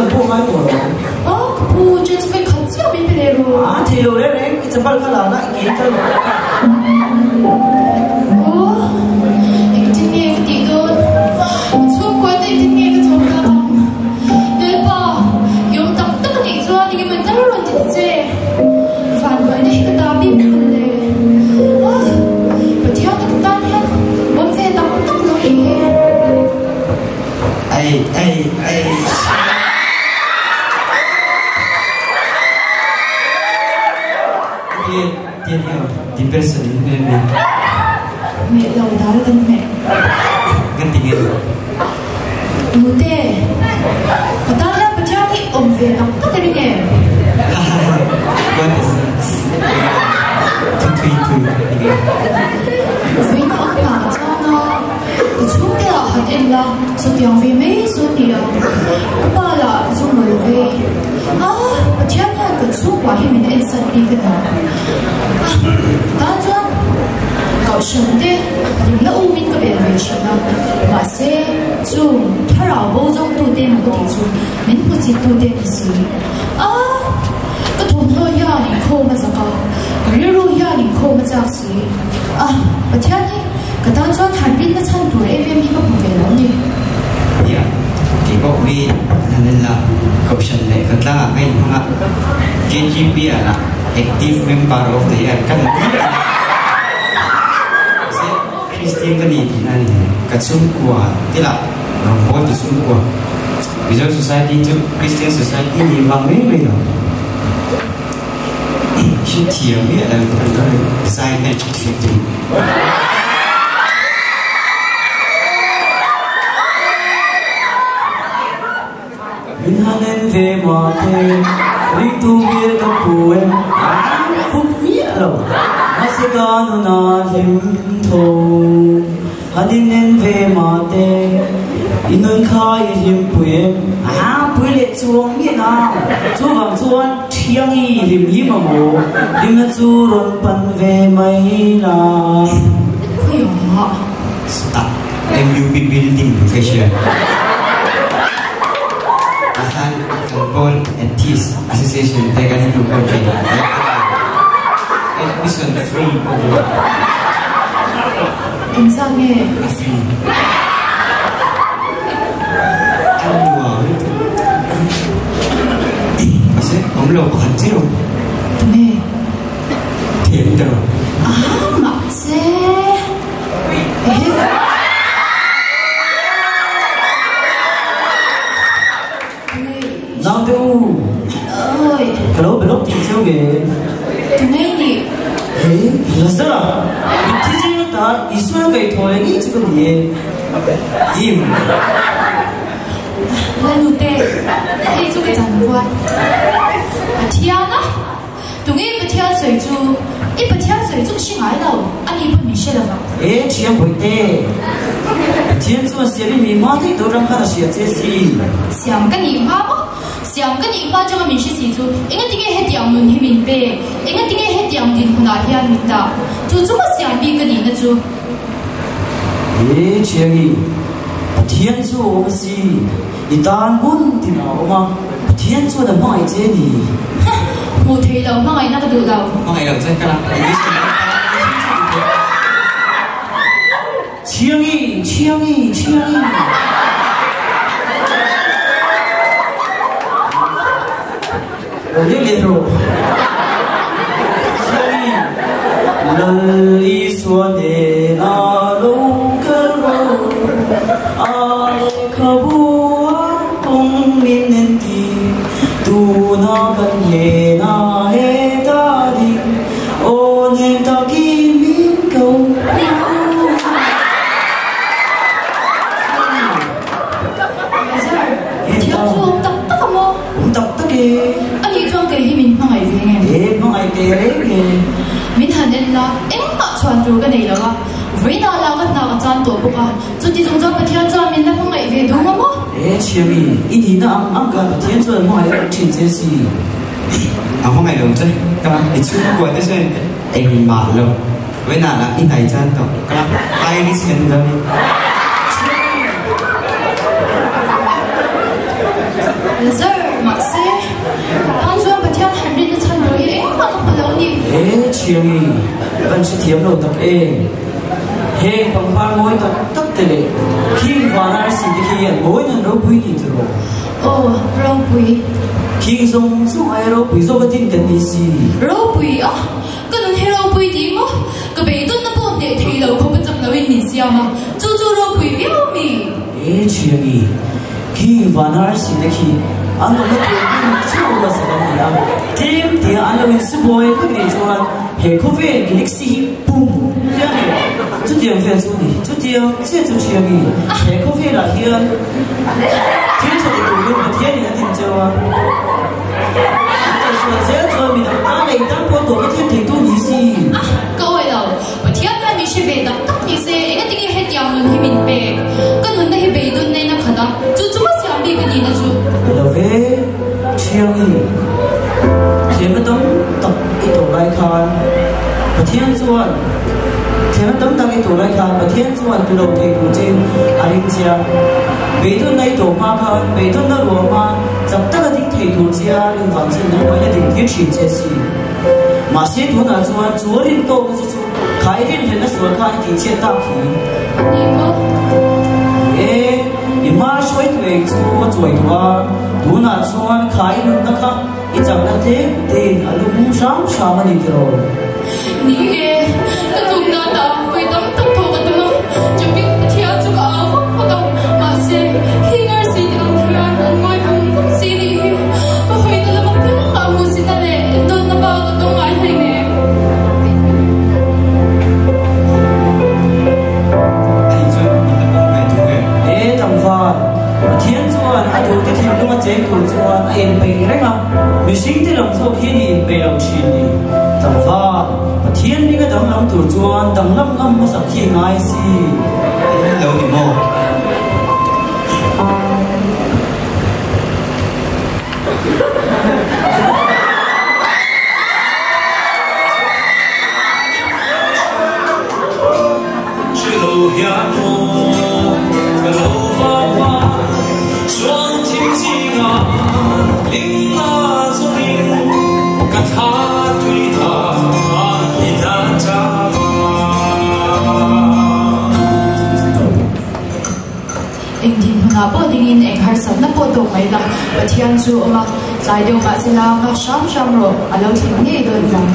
kal pawh ngai tawh lo. A, ka pu, chance vawi khat chiah min pe leh rawh. A, thei lo reng reng, i chapal kha la la, i ke i kal rawh. Aw, engtin nge ka tih dawn? Ka chhungkua te engtin nge ka chho tak ang? Lalpa, i awm tak tak a nih chuan eng emaw tal rawn ti ta che. Vanduaina hi ka ta bik phal le. A, Pathian ka tan hian awm ve tak tak lo ni e. Ai ai ai. Tian tian hian depression in hmel mi. Meh lo dal kan meh. Kan ti nge. Nute, ka tan hian Pathian hi awm ve tak tak a ring em? What is this? Thui thui thui kan ti nge. Vawiin a awm lah chuan a. Ka chhungte ah han en la, chutiang ve mai chu a nia. Ka pa lah chu mawl ve. A, Pathian hian kan chhungkua hi min en sat bik a ni. A, tan chuan Kohhran te rimna umin ka bel ve thin a. Mahse, chung thlarau bo zawngtu te emaw ka tih chu min hmu chittu te ni si. A, ka thawmhnaw hian inkhawm a zak a, ka rilru hian inkhawm a chak si. A, Pathian hi ka tan chuan harpinna chhan tur em em hi ka hmu ve lo ni. Nia, kei pawh mi an han en la, Kohhran leh khawtlangah ka inhmang a, KGP ah lah Active Member of the Year ka ni tih a. Mahse, Kristian ka ni tihna a ni hle. Ka chhungkua te lah rawngbawltu chhungkua, Mizo Society chu Kristian Society ni vang mai mai lo. Hrethiam miah lo kan lo zai hmel tha thlek ding. Min han en ve mah te, ringtu hmel ka pu em? Pu miah lo, mahse ka nuna hlim tho. Han in en ve mah te, i nun kha i hlim pui em? Pui leh chuang miah nang, chuvang chuan thiang i hlim hi mamawh, hlimna chu rawn pan ve mai la. Khawiah? Sutah MUP building profession ah khan kan pawl Atheist Association te kan in luh khawm thin a, admission free pawh ni. Engzah nge? A free. A nuam lutuk. Mahse awm lo pakhat chiah. Tunge? Thiam tawh. Aha mahse ehe. Naute u. Oi. Ka lo be lawk tih cheu nge? Tunge i nih? Hei, Lazara, mitthi zing ata Isua kaih thaw leh ngei chu ka ni e. Im. Lalnute, hei chu ka chan kual. Pathian a? Tunge Pathian sawi chu? I Pathian sawi chu ka hre ngai lo, ani pawn min hre lo vang. E, thiam bawihte, Pathian chuan siam i mi hma daih tur ram khan a hria che si. Siam ka nih hma maw? Siam ka nih hma changa min hre si chu engatinge hetiang nun hi min pe? Engatinge hetiang dinhmunah hian min dah? Chu chu maw siam bik ka nihna chu? E, Thiangi, Pathian chu a awm a si. I tan hun tin a awm a, Pathian chuan a hmangaih che ni. Hah! Hmuh theih loh hmangaihna ka duh lo. Hmangaih loh chuan ka la English ka lo tan a ni chu chu duh. Chiangi! Chiangi! Chiangi! Lo leh leh rawh. Chiangi! Lal Isua hnenah lo kal rawh. A lehkhabu a kawng min en ti. Tuna kan hnenah heta ding. Aw nem takin min ko. Lazar, Pathian chu awm tak tak a maw? Awm tak tak e. A nih chuan kei hi min hmangaih ve nge? E, hmangaih teh reng e. Min han en la, engmah chhuan tur ka nei lo a, vawiinah lah ka hna ka chan tawh bawk a, chuti chung chuan Pathian chuan min la hmangaih ve duh maw maw? E, Thiami, i nihna ang ang kha Pathian chuan hmangaih a rawn thin che si. A hmangaih lo che, ka la, i chhungkua te chuan engmah lo, vawiinah lah i hnai chan tawh, ka la, high risk kan ni dawn e. Lazar! Thiangi, kan hrethiam lo tak e. Heng pangpar mawi tak tak te leh khing van arsi te khi an mawiin an ropui ni tiraw? Aw, ropui. Khing zawng zawng aia ropui zawk a din kan ni si. Ropui a, ka nun hi ropui tih maw? Ka beidawnna pawh hneh thei lo khawp a chak loin min siam a, chu chu ropui viau mi? E Thiangi, khi van arsi te khi an awmna tur hmun theuh la sak an ni a, tlem tia an lo insubuai vek nih chuan he khawvel galaxy hi pum hian e chutiang vel chu a ni. Chutiang chiah chu Thiangi, he khawvelah hian thil tha ti turin Pathianin a din cheu a, an kalsual zel chuan midang tan leh i tan pawh tawpna thlen theitu ni si. A, ka awih lo. Pathian hian min hre ve tak tak ni se, engatinge hetiang nun hi min pek? Ka nunna hi beidawn nain a khat a, chu chu ma siam bik a nihna chu. Ni lo ve, Thiangi, thiamna tam tak i tawh lai khan Pathian chuan thiamna tam tak i tawh lai khan Pathian chuan tu lo thei tur che a ring che a, beidawnna i tawh hma khan beidawnna ruahma chak taka ding thei tur che a rin vang chin nangmahina ding tir thin che a si. Mahse tunah chuan chu a rin tawkna che chu kha i rinhlelhna sual kha i tihchhiat tak hi. Ni maw? E, i hma hruaitu eng chu a chuai tawh a, tunah chuan kha i nunna kha i chakna tlem tein a lu hung hram hram a ni tiraw? Ni e, ka tumna dah vawi tam tak thawk a tum a, chupik Pathian chu ka au vak vak a, mahse khi nurse te ang khian an ngawi vung vung si nih hi, ka hawina lama piang ah hmuhsitna leh endawnna bak a tawng ngai hlei nem. Ani chu min la pawm ve thung em? He tlangval, Pathian chuan a duhte thinlung a cheng tur chuan a inpeih reng a, mihringte lam chhuak hi ni inpeih lo thin ni. Tlangval, Pathian hminga danglam tur chuan danglam ngam hmasak khi ngai si. An lo ni maw? Eng dinhmunah pawh dingin eng harsatna pawh tawk mai la, Pathian chu awm a, tlai deuh mahsela nghak hram hram rawh, a lo thleng ngei dawn vang.